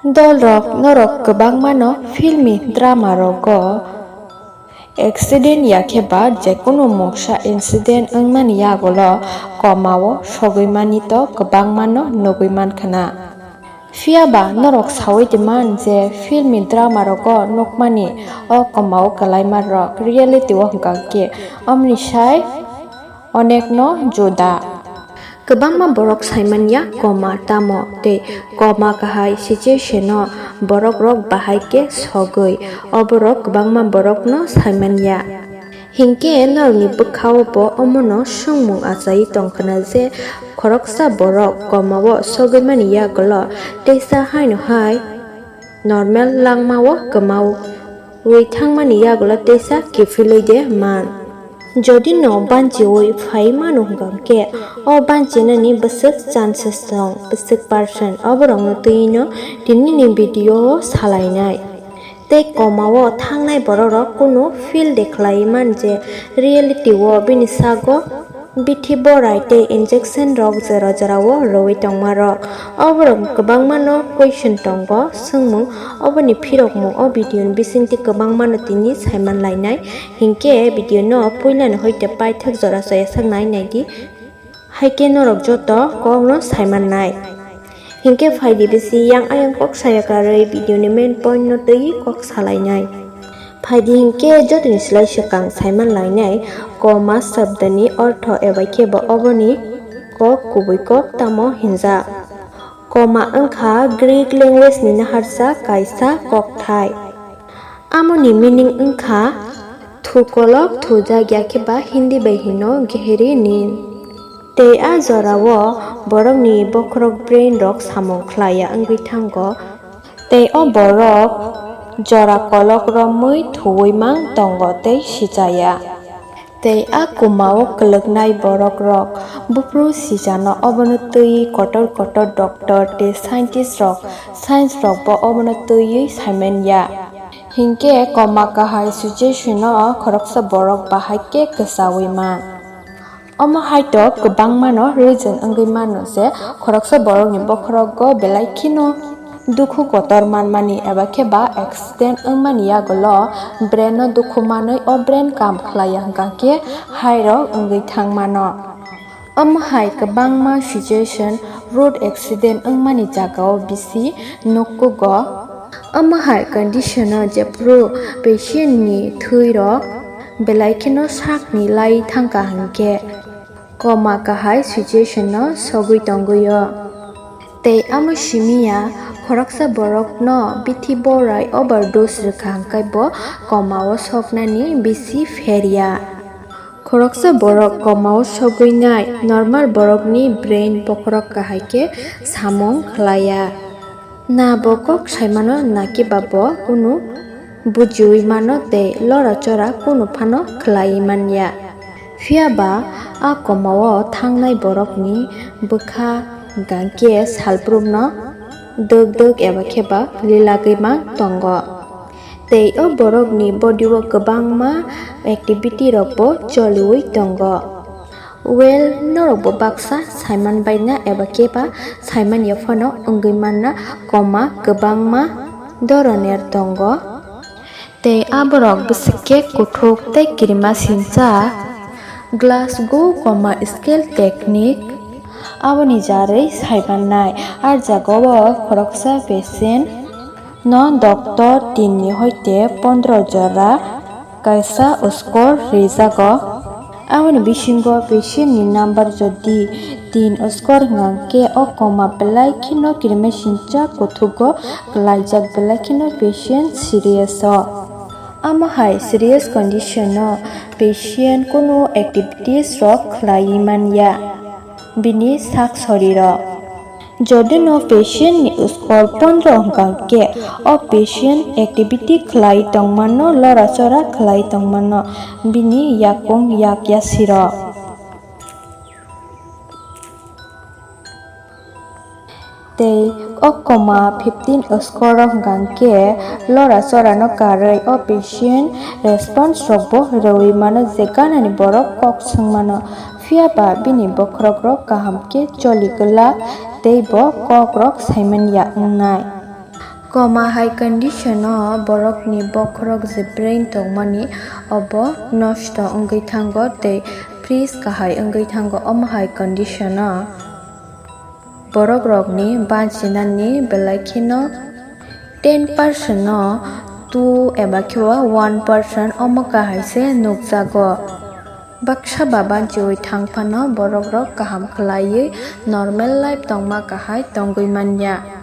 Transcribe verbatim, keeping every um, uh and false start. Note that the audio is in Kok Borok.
Dolrok norok kwbangmano filmi drama rogo accident ya khe ba jekunu mungsa incident wngmani yagulo komao sogwi mani to kwbangmano nugwi mankha na. Phiya ba norok saui tongman je filmi drama rogo nukmani o komao kwlaima rok reality o hwnkha khe omni sai onekno juda. Kwbangma borok saimanya koma tamo tei koma kahai situation o borok rok bahai khe sogwi oborok kwbangma borokno saimanya. Hinkhe norokni bwkhao bo omono swngmung achai tongkhwna je khoroksa borok komao sogwimani yagulo teisa haino hai normal langmao kwmaui thangmani yagulo teisa kiphilwi de man. Jodi no banchiui phai mano hwnkha khe o banchinani bwswk chances tong, bwswk percent oborokno twiwi no tinini video o salainai. Tei komao thangnai bororok kunu feel de khlai man je reality o bini sago bithi borai tei injection rok jora jora o rwui tongma rok. Oborok kwbangma no question tongo, swngmung oboni phirokmung o video ni bisingtwi kwbangma no tini saiman lainai. Hinkhe video no puila ni hoite paithak jora soya sak nai naidi. Haikhe norok joto kokno saimannai. Hinkhe phaidi bisi yang ayang kok saya karwi video ni main point no twi kok salainai. Phaidi hinkhe jotoni slai swkang saiman lainai koma sabdani ortho eba khe bo oboni kok kubui kok tamo hinjak. Koma wngkha Greek language ni naharsa kaisa kokthai. Amoni meaning wngkha thukolok thujak ya khe ba Hindi bai hino gehri nin. Tei a jorao borokni bokhorok brain rok samung khlaiya wngwi thango. Tei o borok jora kolok romwi thuwi mang tongo tei sichaya. Tei a komao kwlwknai borok rok buphuru sijano obono twiwi kotor kotor doctor tei scientist rok, science rok bo obono twiwi saimanya. Hinkhe koma kahai situation o khoroksa borok bahai khe kwchaui man. Omo hai to kwbangmano reason wngwi mano je khoroksa borokni bokhorogo belai kheno dukhu kotor manmani eba khe ba accident wngmani yagulo brain no dukhu manwi o brain kam khlaiya hwnkha khe hairok wngwi thangmano. Omo hai kwbangma situation road accident wngmani jagao bisi nukkugo. Omo hai condition o jephru patient ni thwi rok belai kheno sakni lai thangkha hinkhe koma kahai situation no sogwi tongwi o. Tei amo simi ya khoroksa borok no bithi borai overdose rwkha hwnkhe bo koma o soknani bisi pher ya. Khoroksa borok koma o sogwi nai normal borok ni brain bokhorok kahai khe samung khlai ya. Na bo kok saimano na kiba bo kunu bujiui mano tei lora chora kunu phano khlaiwi man ya. Phiya ba a komao thangnai borokni bwkha hwnkha khe salbrumno dwk dwk eba khe ba lilagwi mang tongo. Tei o borokni body o kwbangma activity rokbo choliui tongo. Well, norok bo baksa saiman baina eba keba saiman ya phano wngwi manna koma kwbangma doroner tongo. Tei aborok bwswk khe kuthuk tei kirima sincha Glasgow koma scale technique aboni jarwi saimannai. A jagao khoroksa patient no doctor tin ni hoite pondro jora kaisa score rijago. Aboni bisingo patient ni number jodi tin score hwnkha khe o koma belai kheno kirima sincha kuthugo kwlaijak, belai kheno patient serious o. Amo hai serious condition o patient kunu activities rok khlaiwi man ya bini sak soriro. Jodi no patient ni score pondro hwnkha khe o patient activity khlai tongmano, lora chora khlai tongmano bini yakung yak yasiro. Tei o koma fifteen score o hwnkha khe lora chora no karwi o patient response rok bo rwui mano je ganani borok kok swngmano. Phiya ba bini bokhorok rok kaham khe choli glak tei bo kok rok saiman ya wngnai. Koma hai condition o borokni bokhorok je brain tongmani obo nosto wngwi thango tei freeze kahai wngwi thango, omo hai condition o borok rokni bachinani belai kheno ten percent no two eba khe o one percent omo kahai se nukjago. Baksa ba banchiwi thang phano borok rok kaham khwlaiwi normal life tongma kahai tongwi manya.